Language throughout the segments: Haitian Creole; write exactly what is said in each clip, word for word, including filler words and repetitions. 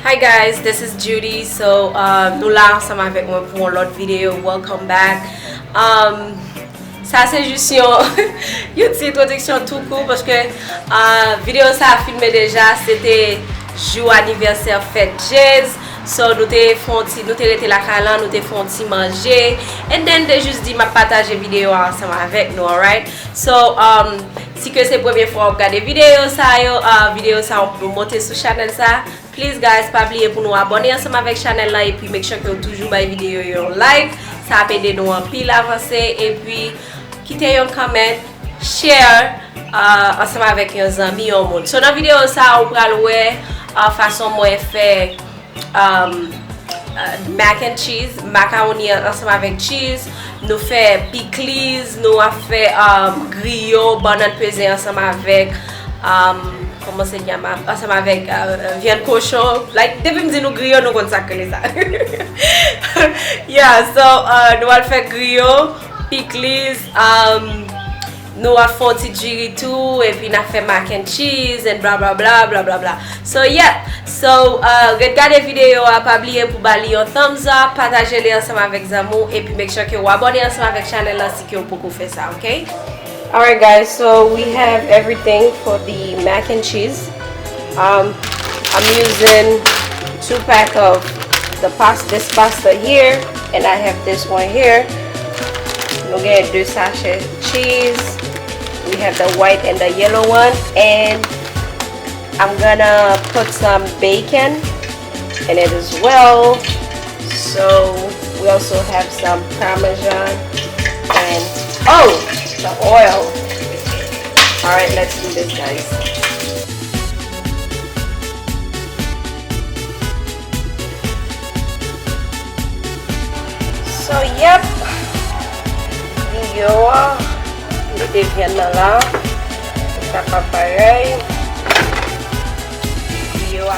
Hi guys, this is Judy. So, uh, nou la ansanm avèk mwen pou yon lòt videyo. Welcome back. Um, sa se jis yon, yon ti entwodiksyon tou kout paske, uh, videyo sa a filme deja, se te jou anivèsè fèt Jez. So, nou te fè yon ti, nou te rete lakay lan, nou te fè yon ti manje. And then, te jis di m ap pataje videyo a ansanm avèk nou, alright? So, um, si ke se premye fwa w ap gade videyo sa yo, uh, videyo sa yo monte sou chanèl sa, please guys, pa bliye pou nou abòne ansanm avèk chanèl la, epi make sure ke w toujou bay videyo yo yon like. Sa ap ede nou anpil avanse, epi kite yon comment, share, uh, ansanm avèk yon zanmi, yon moun. So, nan videyo sa, ou pral wè, uh, fason mwen fè, um, uh, mac and cheese, makawoni an ansanm avèk cheese. Nou fè pikliz, nou ap fè, um, griyo, bannann peze ansanm avèk, um, kòman se, ansanm avèk, uh, vyann kochon. Like, depi m di nou griyo, nou konn sa k rele sa. Yeah, so, uh, nou al fè griyo, pikliz, um, nou ap fè yon ti diri tou, epi n ap fè mac and cheese and bla bla bla, bla bla bla. So, yep. So, uh, ret gade videyo a, pa bliye pou ba li yon thumbs up, pataje li ansanm avèk zanmi w, epi make sure ke w abòne ansanm avèk chanèl la si ke w poko fè sa, ok? Alright guys, so we have everything for the mac and cheese. Um, I'm using two pack of the pas this pasta here, and I have this one here. Nou gen de sachè cheese. We have the white and the yellow one, and I'm gonna put some bacon in it as well. So we also have some Parmesan and, oh, the oil. All right, let's do this, guys. So, yep. Griyo a. Mete vyann nan la. Li kapab parèy. Griyo a.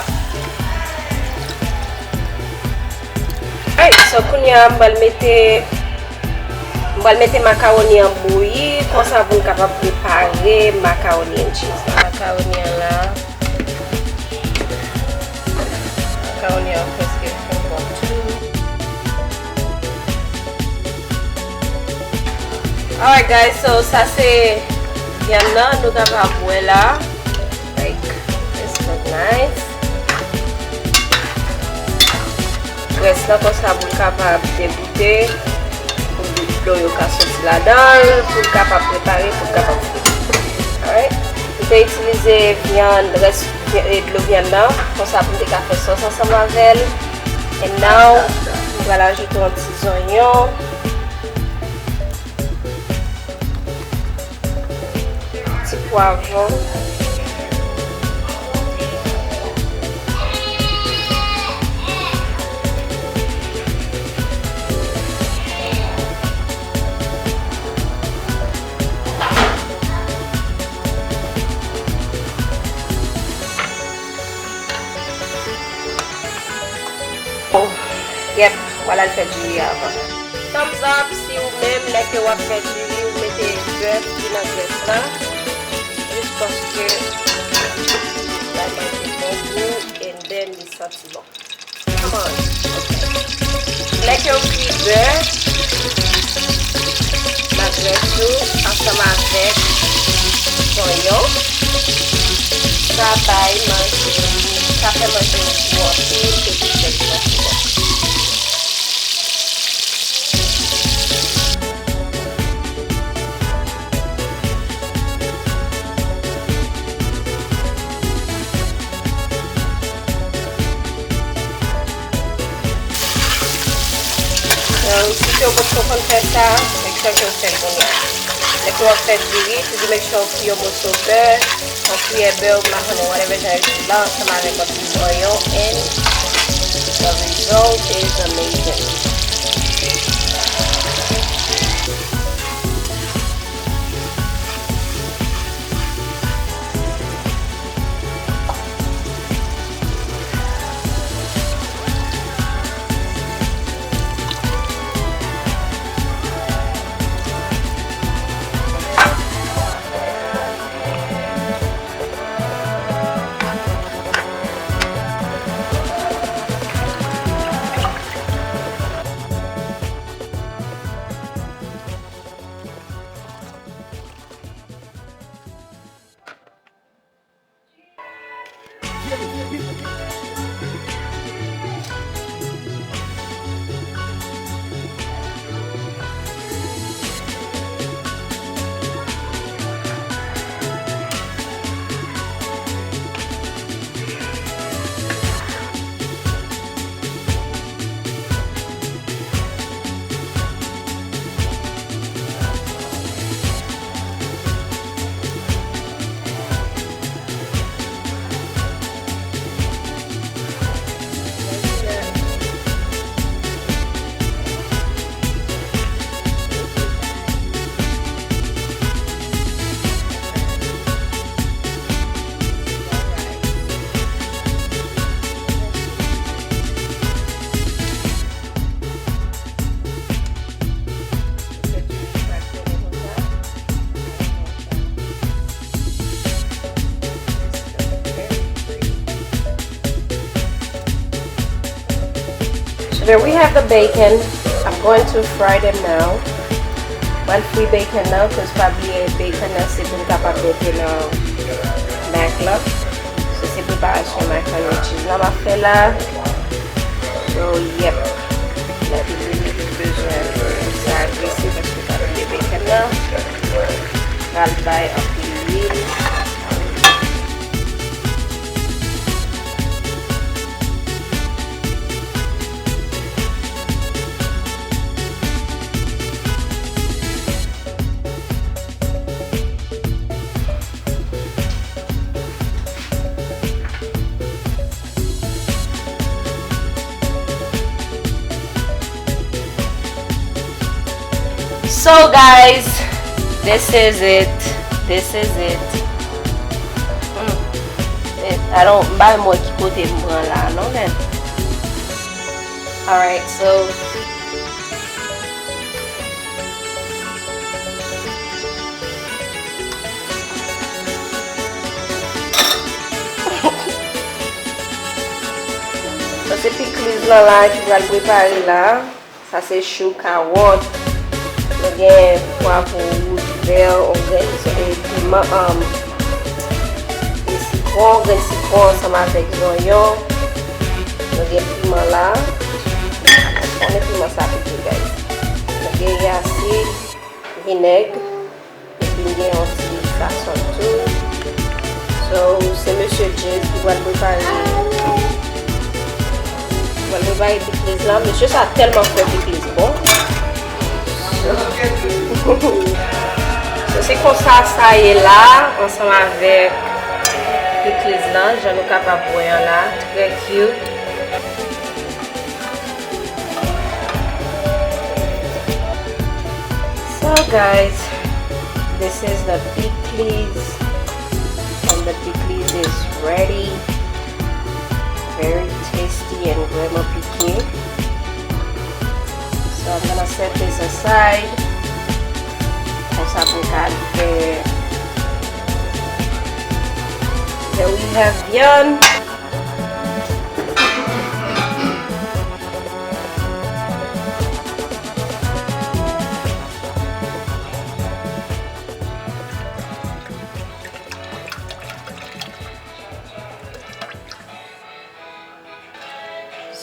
Alright, so kounye a m pral mete, m pral mete makawoni an bouyi, konsa pou n kapab prepare makawoni and cheese. Makawoni an la. Makawoni an prèske fin bon tou. Alright guys, so sa se vyann nan, nou kapab wè la. Like, this look nice. Rès la konsa pou l kapab degoute, pou dlo yo ka soti ladan l, pou l kapab prepare, pou l kapab fri. Alright. M te itilize vyann, rès vy-, e, dlo vyann nan, konsa pou m te ka fè sòs ansanm avè l. And now, m pral ajoute yon ti zonyon. Ti pwavwon. Oh, yep, m pral al fè diri a avan. Thumbs up si ou menm, lè ke w ap fè diri, ou mete bè ki nan grès la. Jis paske l bay manje bon gou, and then li santi bon. Come on. Lè ke w fri bè, lagrès ou ansanm avèk zonyon, sa bay manje, sa fè manje w gou anpil epi bèl santi bon. Donk, si ke w potko konn fè sa, make sure ke w fè l kounye a. Lè ke w ap fè diri, toujou make sure w fri yon moso bè, yon kiyè bè, ou majonnen, whatever jan w di la, ansanm avèk yon ti zonyon, and the result is amazing. There we have the bacon. I'm going to fry them now. Mwen fri bacon nan, cause pa bliye bacon nan se pou n kapab mete nan mac la. So se preparasyon macaroni and cheese la m ap fè la. So yep. Lè li vini li bezwen pou sa agrese paske pa bliye bacon nan. Pral bay anpil lwil. So guys, this is it. This is it. Mm. I don't, m pa menm wè ki kote m pran la non men. Alright, so Sa se pikliz lan la ki pral prepare la. Sa se chou, kawòt. Nou gen pwavwon wouj, vè, yon grenn e piman, um, e sitwon, grenn sitwon ansanm avèk zonyon. Nou gen piman la. Konnen piman sa pike, guys. Nou gen yasin, vinèg. Epi m gen yon ti fason tou. So, se mesye Jez ki pral prepare, ki pral prepare pikliz la. Mesye sa tèlman fè pikliz bon. So, so se konsa sa ye la, ansanm avèk pikliz la, jan nou kapab wè an la, trè cute. So guys, this is the pikliz, and the pikliz is ready. Very tasty and vrèman pike. So I'm gonna set this aside. Konsa pou n ka fè. There we have vyann.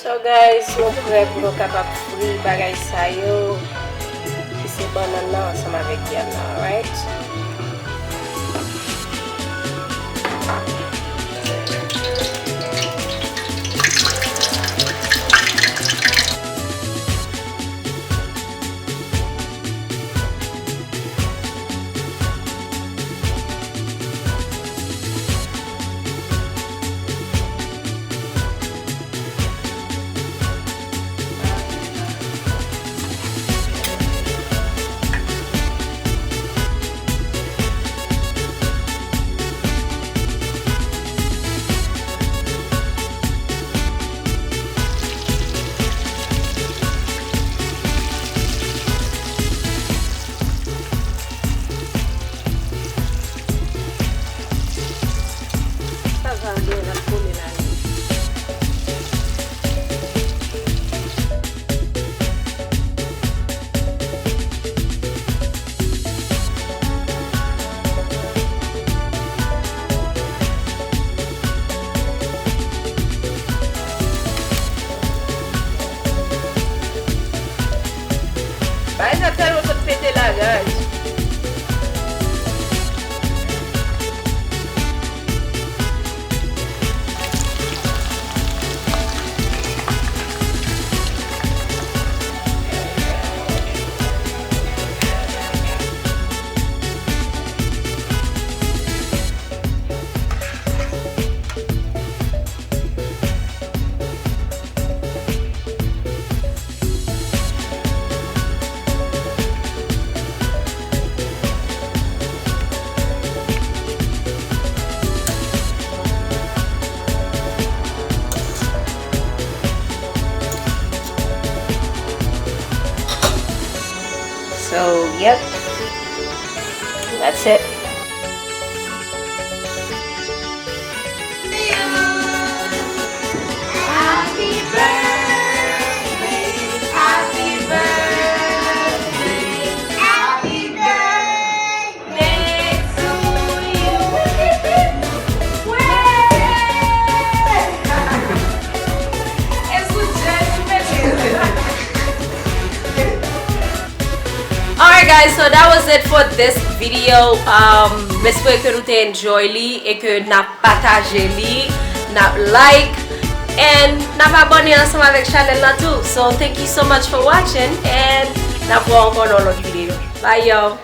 So guys, nou prè pou nou kapab fri bagay sa yo, ki se bannann nan ansanm avèk vyann nan, alright? Sa va gen l ap kole la wi. Bagay sa tèlman sot pete la, guys. So, yep. That's it. Happy birthday So that was it for this video. Um, m espere ke nou te enjoy li e ke n ap pataje li, n ap like, and n ap abòne ansanm avèk chanèl la tou. So thank you so much for watching, and n ap wè ankò nan lòt videyo. Bye y'all.